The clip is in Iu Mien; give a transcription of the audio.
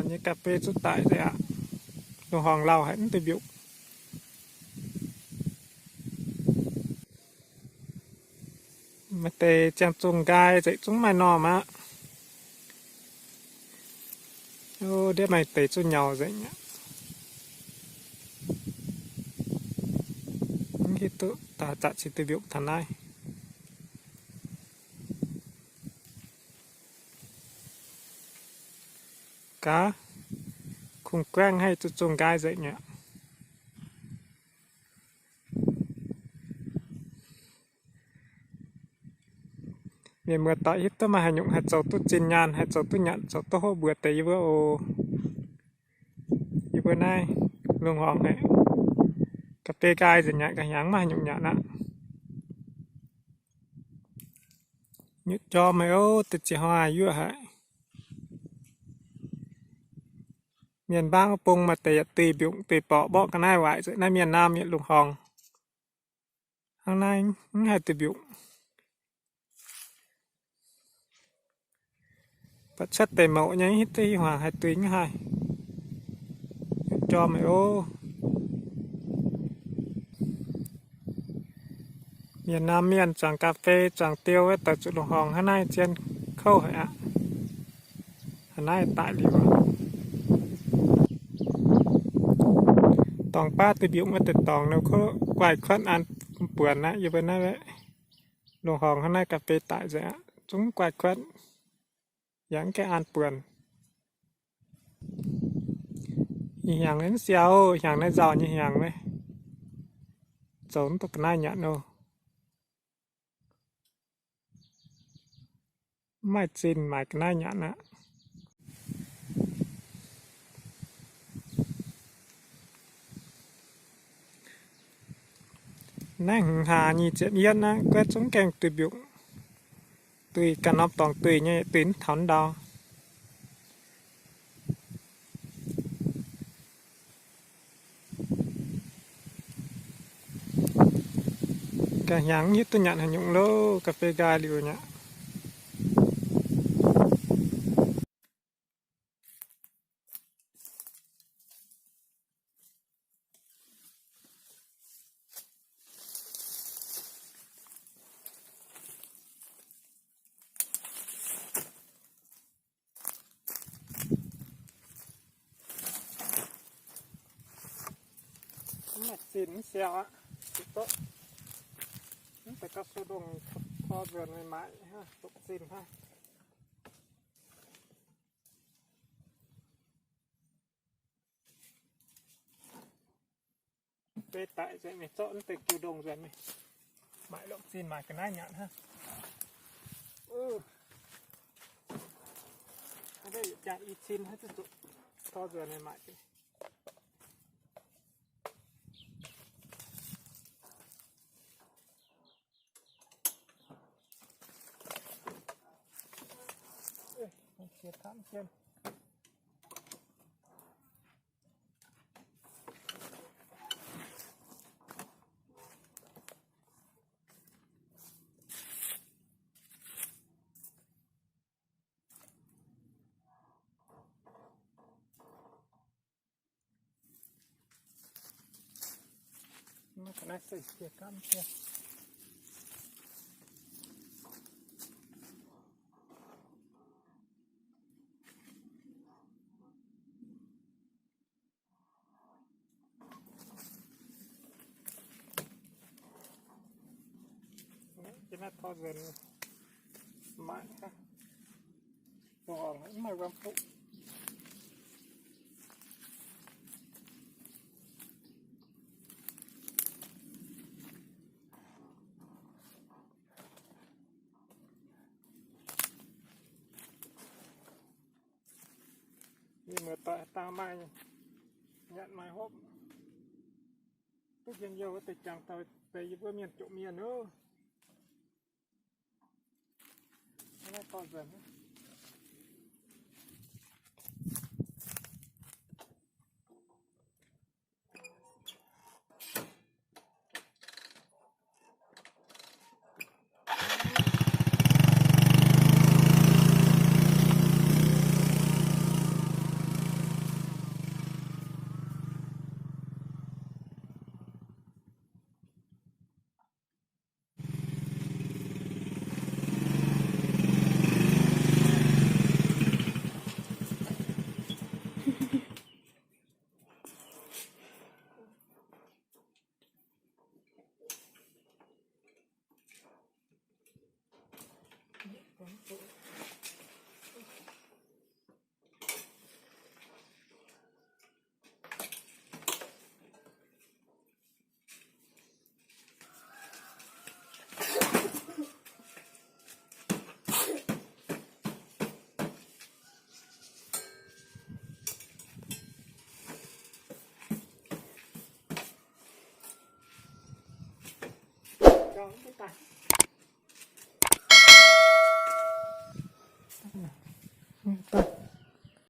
Nyei ga'fei zuqc daic nzengc aqv. Lungh horngc lauh haic mv duih mbiungc. Maaih deix ziangh zungh nqaai nzengc zungv maaih normh aqv. Ndiev maaih deix zuqc nyaux nzengc aqv. Mv hiuv duqv daaih zatc cingx duih mbiungc taux naaiv. Gaax, kungx guaengv haih zuqc zungh nqaai nzengc aqv. Mienh muoz-doic hiuv duqv maaih haaix nyungc haih zoux duqv zinh nyaanh, haih zoux duqv nyanc, zoux duqv hopv mbuox deix yie mbuo oc. Yie mbuo naaiv lungh horngc naaiv, ga'fei nqaai nzengc aqv, ga'hnyangx maiv haaix nyungc nyanc aqv. Nyutc jorm haic oc, deix ziex hnoi yuoqv haic. Mienh mbaang wuov bung maaih deix yaac duih mbiungc duih borqc mborqv ga'naaiv waaic nzengc naaiv mienh naamh yietc lungh horngc. Hnangv naaiv mv haih duih mbiungc. Buatc cuotv deix mouc nyei, hiuv duqv haaix haih duih mv haih. Jorm haic oc. Mienh naamh mienh zuangx ga'fei zuangx diou wuov dauh zuqc lungh horngc hnangv naaiv zien kouv haic aqv. Hnangv naaiv daic liuz. Dorngx baav duih mbiungc wuov deix dorngx nor, guai kuotv an buonc aqv. Yie mbuo naaiv lungh horngc hnangv naaiv ga'fei daic nzengc aqv, zungv guai kuotv, yaac mv gaengh an buonc. Ih hnyangx naaiv mv siau, hnyangx naaiv nzauh nyei hnyangx naaiv, zoux mv duqv ga'naaiv nyanc oc. Mv maaih zinh maaiz ga'naaiv nyanc aqv. Naaiv hngongx hlaax nyic ziepc yietv aqv, guaiv zungv gaengh duih mbiungc. Duih ganh norm dorngx duih nyei, duih mv taux ndau. Ga'hnyangx mv hiuv duqv nyanc haaix nyungc loh, ga'fei nqaai liuz nyei aqv. Mv maaih zinh mv siau aqv. Mv deix gauh sou ndongh tor nzuonx maiv maaih, doqc zinh hnangv. Beiv daic nzengc mingh zorqv mv deix jiu ndongh nzuonx mingh. Maaic longc zinh maaic ga'naaiv nyanc hnangv. Jaa i cin hnangv, zuqc tor nzuonx mingh maaic. Mv, ga'naaiv se cie gamv cie. Ga'naaiv tor nzuonx maaic hnangv. Mv maaih wuom fuqv. Mienh muoz-doic dangh maaih nyanc maaih hopv, duqv njien-youh wuov deix jangx daaih deix yie mbuo mienh jomc mienh oc. Mv daaih